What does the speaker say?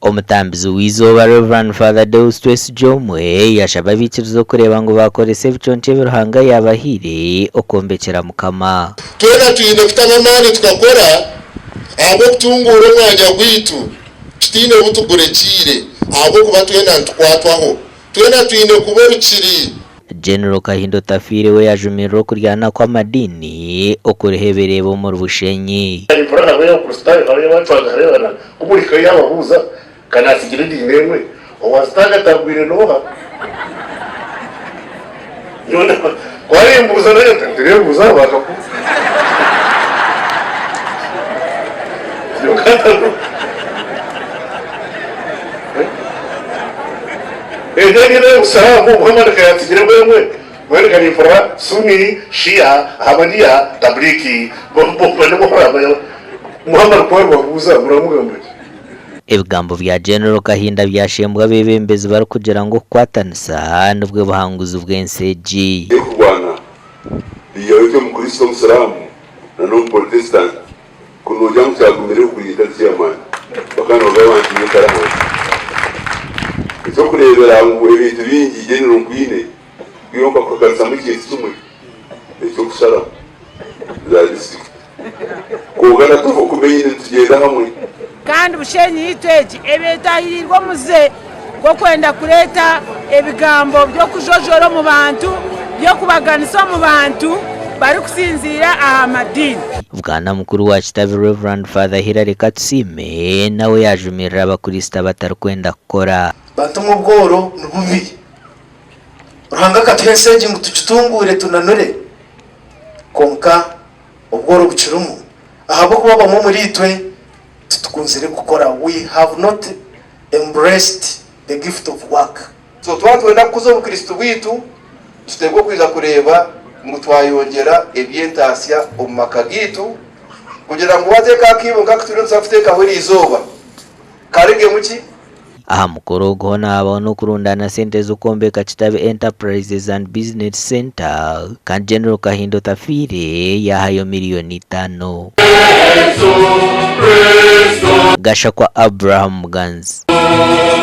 Omutambizi w'eizooba Rev. Father Deus Twesigyomwe yashaba abaikiriza okureeba ngu baakoresa ebiconco ebi Ruhanga yaabahaire okwombekyera Mukama. Twena twine kutamu amaani tukakora ahabw'okutunguura omwanya gwaitu tutaine bu tugurekiire ahabw'okuba twena nitukwatwaho. Twena twine kuba orukiri. General Kahinda Otafiire we yajumirira okuryana kw'amadiini okuriho ebireebo omuri Bushenyi. Ediini y'obusiraamu Muhammad ka yatsigiremu emwe mbwenu ka nimpurira Sunni, Shia, Ahmadiyya, Tabliiki Muhammad ku aribabuuza muramugamba ki? Ebigambo bya General Kahinda byashembwa abeebembezi barikugira ngu okukwatanisa nibwo buhanguzi bw'ensi egi. Erikurwana biihaho eky'Omukristo Omusiraamu na n'Omuporotesitanti Ku noogira ngu kyagumire kurinda chairman bakaba nibagaba nti yikara ahansi. Eky'okureebera ngu ebintu bingi General Nkwine kwihaho nkakuhakanisamu ekintu kimwe eky'okusharamu za district kwonka na tuba nitugyenda hamwe. Kandi Bushenyi yaitu egi eba etahiriirwe omuze gw'okwenda kureeta ebigambo by'okujojora omu bantu, by'okubaganisa omu bantu barikusinziira aha madiini. Bwana mukuru wa Kitabi Rev. Father Hillary Katusiime nawe yaajumirira abakristo abatarikwenda kukora. Bantu mwe obworo ni bubi. Ruhanga akatuha ensi egi ngu tugitunguure tunanure kwonka obworo bukirimu ahabw'okuba bamwe omuriitwe titukunzire kukora, we have not embraced the gift of work. So twaba nitwenda kukuza obukristo bwaitu, tuteekwa kwija kureeba ngu twayongyera eby'entaasya omu maka gaitu kugira ngu waateeka akaibo nk'aku turiyo nituza kuteekaho eriizooba, karugemu ki? Aha mukoro ogu hoona habaho n'okurundaana sente z'okwombeka Kitabi Enterprises and Business Centre kandi General Kahinda Otafiire yaahayo miriyoni itaano. Gashakwa Abraham Muganzi.